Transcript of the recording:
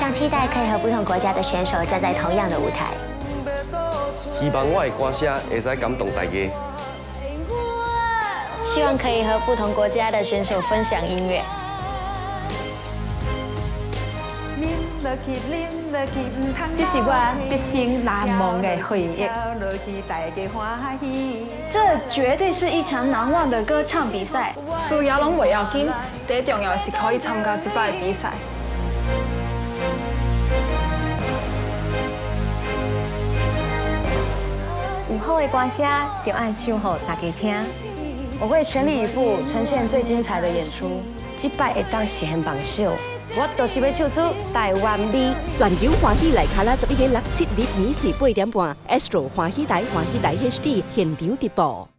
常期待可以和不同國家的選手站在同樣的舞台。希望我的歌聲會使感動大家。希望可以和不同國家的選手分享音樂。這是我畢生難忘的回憶。這絕對是一場難忘的歌唱比賽。事業攏袂要緊，第一重要的是可以參加這擺的比賽。有好的歌聲，就愛唱予大家聽。我會全力以赴，呈現最精彩的演出。這擺會當實現夢想，我就是欲唱出台灣味。全球歡喜來敲啦！11月6、7日暝時8點半，Astro 歡喜台、歡喜台 HD 現場直播。